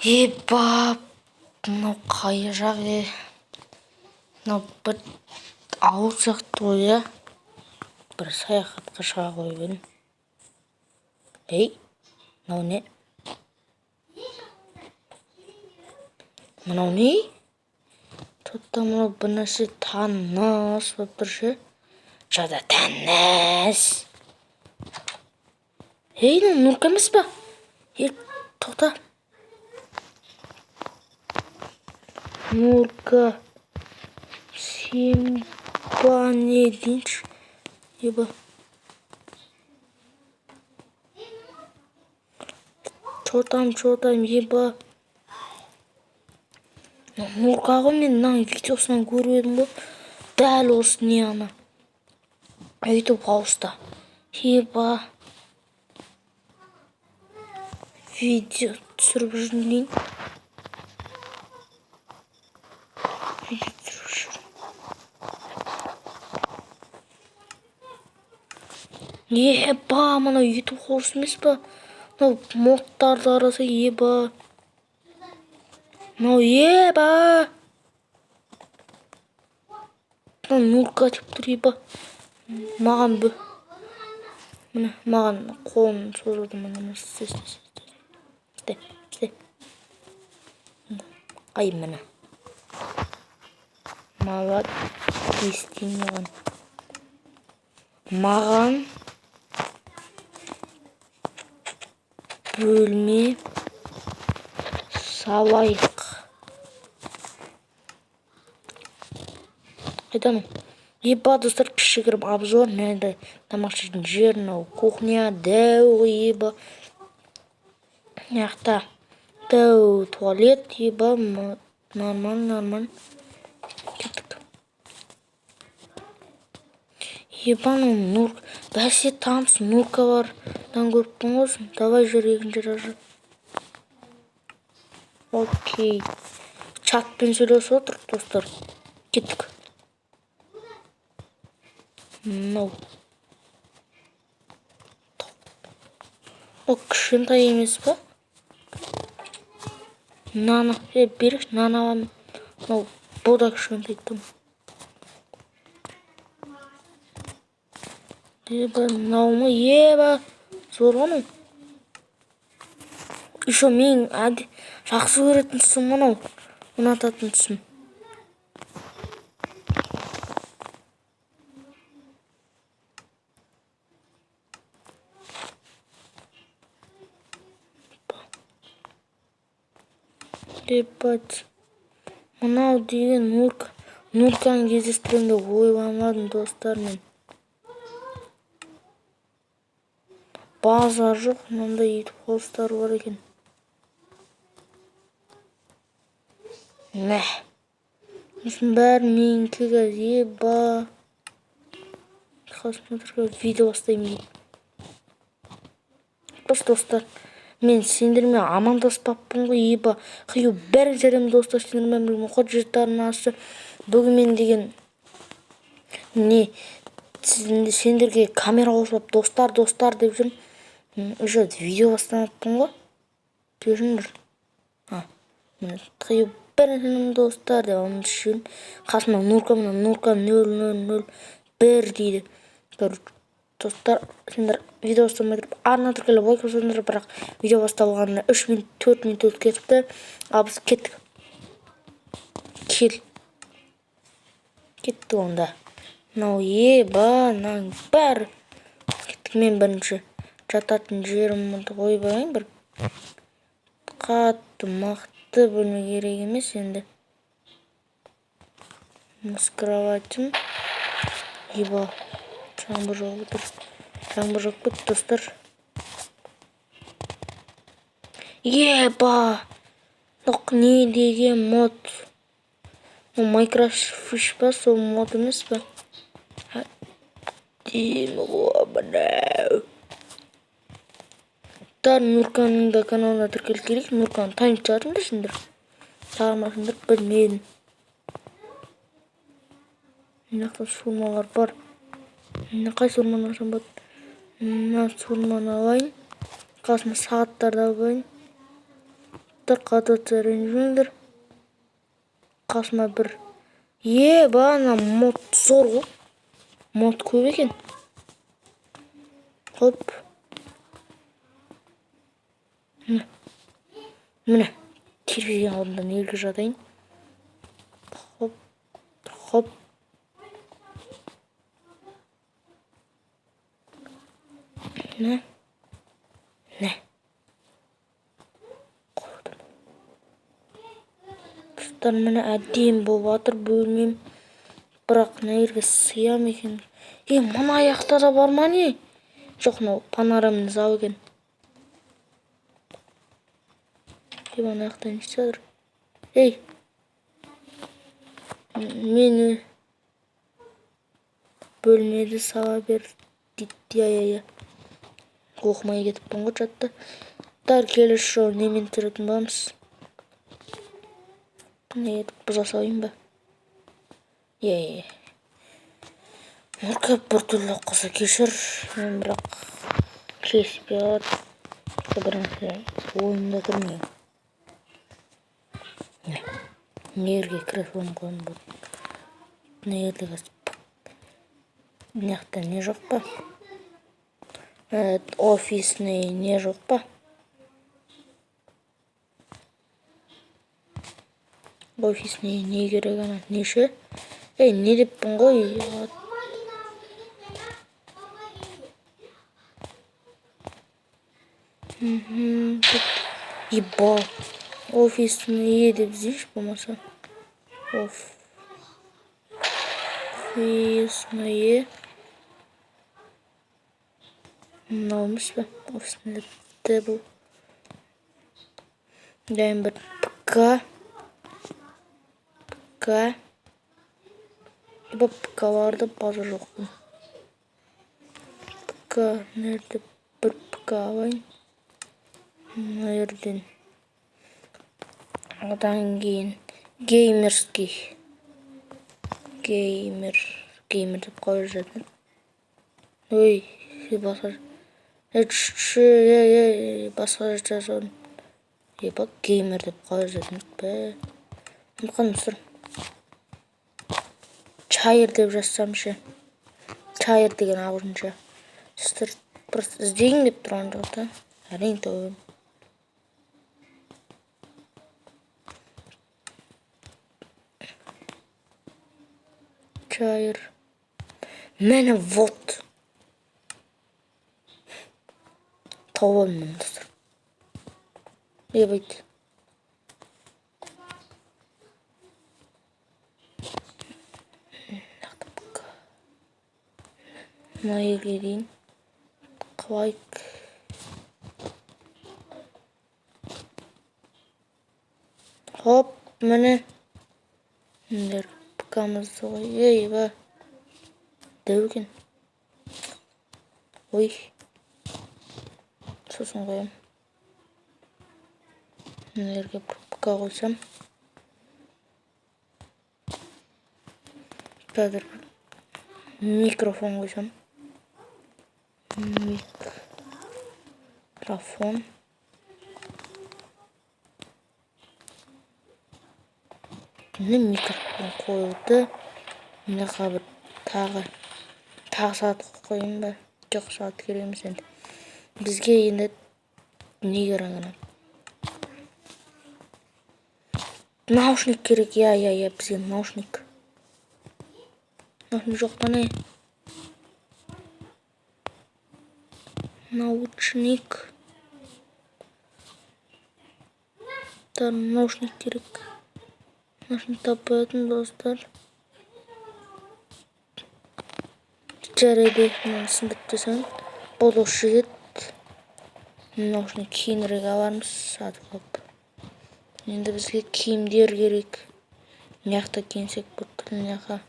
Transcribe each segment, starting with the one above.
Еба, мынау қай жақ, е? Мынау бір ауыл сияқты ғой, иә? Бір саяхатқа шыға қойып едім. Ей, мынау не? Мынау не? Тоқта, мынау бір нәрсе таныс болып тұр ше. Че-то таныс. Ей, мынау Нурка емес па? Е, тоқта. Нурка. Сен ба не дейінші? Еба. Че там, че там, еба. Нурка ғой, мен мынаның видеосынан көріп едім ғой. Дәл осы не ана. Ютуб хауста. Еба. Видео түсіріп жүрмін дейін. Видео түсіріп жүрмін. Еба, мынау ютуб хаус емес па? Мынау модтарды қараса, еба. Мынау еба. Мынау Нурка деп тұр, еба. Маған міне, маған қолын созып отыр, міне, істе, істе, істе, істе. Ай, міне. Молодец деймін маған. Маған бөлме салайық. Қайда анау? Еба, достар, кішігірім обзор. Мынандай тамақ ішетін жер, мынау кухня, дәу ғой, еба. Мына жақта дәу туалет, еба, нормально, нормально. Кеттік. Еба, анау Нурка. Бәсе, таныс Нурка бар. Мынаны көріппін ғой. Давай жүр екінші этажға. Окей. Чатпен сөйлесіп отыр, достар. Кеттік. Мынау. О, кішкентай емес па? Мынаны, е, берікші, мынаны аламын. Мынау, бұл да кішкентай тым. Еба, мынау ма? Еба, зор ғой мынау. Еще мен жақсы көретін түсім мынау. Ұнататын түсім. Ебать. Мынау деген Нурка. Нурканы кездестіремін деп ойламадым, достар, мен. Базар жоқ, мынандай ютуб хостар бар екен. Мә. Осының бәрі менікі қазір, еба. Қасымда видео бастаймын дейді. Қош, достар. Мен сендермен амандаспаппын ғой, еба. Қию бәрін сәлем, достар, сендермен бірге Мұхат жеті арнасы. Бүгін мен деген не сендерге камера қосып достар, достар деп жүрмін. Уже видео бастамаппын ғой. Көріңдер. А, міне, қию бәрін сәлем, достар деп амандасып жүрмін. Қасымда Нурка, мына Нурка нөл нөл нөл бір дейді. Короче, достар, сендер видео бастамай тұрып арна тіркеліп лайк басыңдар, бірақ видео басталғанына 3 минут, 4 минут өтіп кетіпті. Ал біз кеттік. Кел. Кеттік онда. Мынау еба, мынаның бәрі. Кеттік, мен бірінші жататын жерімді қойып алайын. Бір қатты мықты бөлме керек емес енді. С кроватем. Еба, жаңбыр жауып отыр. Жаңбыр жауып кетті, достар. Еба! Мынау не деген мод? Мынау Майнкрафт фиш па, сол мод емес па? Әдемі ғой мынау. Нурканың да каналына тіркеліп келейік. Нурканы танитын шығарсыңдар сендер. Танымасаңдар білмедім. Мына жақта суырмалар бар. Мына қай суырманы алсам болады? Мына суырманы алайын. Қасыма сағаттарды алып алайын. Достар, қатты ренжімеңдер. Қасыма бір ана мод зор ғой. Мод көп екен. Хоп. Міне. Терезенің алдында неге жатайын? Хоп. Хоп. Не? Не? Қойдым. Достар, міне әдемі болып жатыр бөлмем. Бірақ мына жерге сыя ма екен? Мына аяқта да бар ма не? Жоқ, мынау панорамный зал екен. Мына жақта не істеп жатыр? Ей! Мені бөлмеде сала бер дейді. Иә. Оқымай кетіппін ғой чатта. Тар келесі жолы немен түсіретін боламыз? Не етіп бұза салайын ба? Иә. Нұрка біртүрлі қызы, кешір. Мен бірақ келіспей қалады. Бір нәрсе ойымда тұр менің. Мына жерге креслоны қоямын болады. Мына жерде қазір мына жақта не жоқ па? Офисный не жоқ па? Офисный не керек ана? Неше? Ей, не деппін ғой? Еба. Офисный деп іздейінші болмаса. Офисные. Мынау емес пе? Офисный тейбл. Дайын бір ПК. ПК. Еба, ПК-ларды базар жоқ. ПК, мына жерде бір ПК алайын. Мына жерден. Одан кейін геймерский. Геймер. Геймер деп қойып жатыр. Ой, басқа. Басқа жазып. Еба, геймер деп қойып жатыр. Бә. Ұмытқан достар. Чайыр деп жазсам ше. Чайыр деген ағылшынша. Достар, просто іздегім деп тұрған жоқ та. Әрең тауып. Чайыр. Міне вот. Тауып алдым достар. Ебайт. Мына жерге дейін қылайық. Хоп, міне. Міндер ПК-мызды қой. Ей, ба. Дәу екен. Ой. Сосын қоямын. Мына жерге бір ПК қойсам. Қазір микрофон қойсам. Микрофон. Міне микрофон қойылды. Мына жаққа бір тағы сағат қояйын ба? Жоқ, сағат керек емес енді. Бізге енді не керек ана? Наушник керек, иә, бізге наушник. Наушник жоқ па не? Наушник. Наушник керек. Наушник таппай достар. Жарайды, мынаны сындырып тастайын. Бұл осы жетеді. Наушник кейінірек алармыз, сатып алып. Енді бізге киімдер керек. Мына жақта киінсек болады, мына жаққа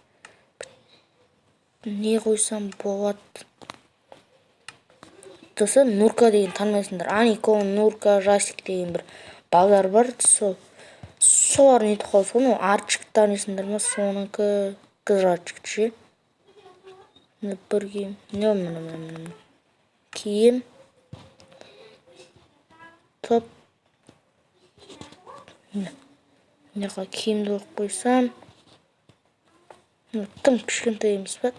не қойсам болады. Достар, Нурка деген танымайсыңдар. Анико, Нурка, Жасик деген бір балдар бар. Солар нетіп қалды. Соны Арчик танисыңдар ма? Соныкі қыз Арчик ше. Бір киім. Не міне, міне, міне. Киім. Топ. Мына жаққа киімді қойып қойсам. Тым кішкентай емес па?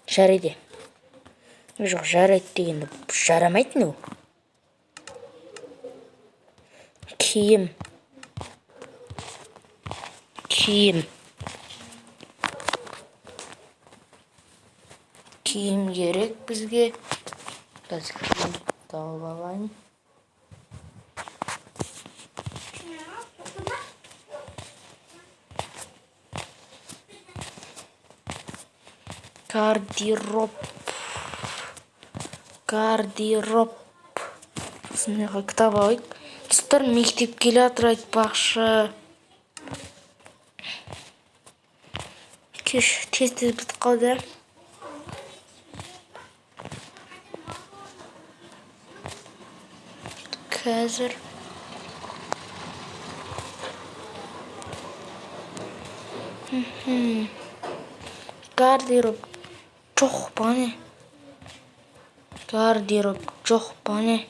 Жарайды. Жоқ, жарайды дегенде жарамайды не ол? Киім. Киім. Киім керек бізге. Қазір киім тауып алайын. Гардероб. Гардероб. Сосын мына жаққа кітап алайық. Достар, мектеп келе жатыр айтпақшы. Кеш тез-тез бітіп қалды. Қазір. Гардероб жоқ па не? Гардероб жоқ па не?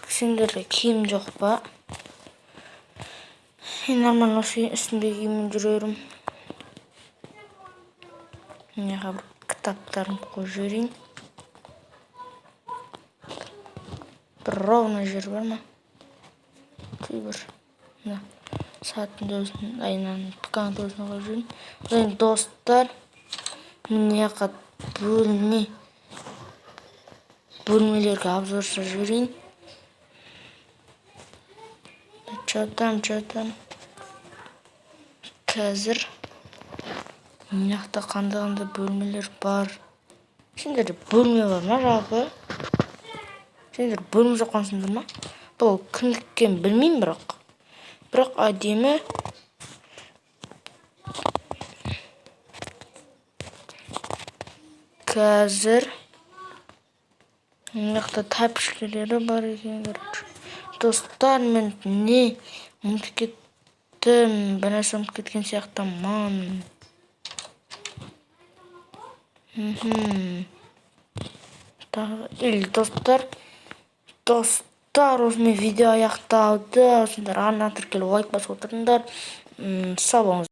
Сендерде киім жоқ па? Мен нормально осы үстімде киіммен жүрерім. Мына жаққа бір кітаптарымды қойып жіберейін. Бір ровно жер бар ма? Бір. Мына сағаттың төбесін, айнаның ПК-ның төбесіне қойып жіберейін. Одан достар, мына жаққа бөлмелерге обзор жасап жіберейін. Че там, че там? Қазір мына жақта қандай-қандай бөлмелер бар? Сендерде бөлме бар ма жалпы? Сендер бөлме жоққансыңдар ма? Бұл кімдікі екенін білмеймін бірақ. Бірақ әдемі. Қазір мына жақта тәпішкелері бар екен, короче. Достар, мен не ұмытып кеттім, бір нәрсе ұмытып кеткен сияқтымын. Тағы, или достар, осымен видео аяқталды. Сендер арна тіркеліп лайк басып отырыңдар. Сау болыңыздар.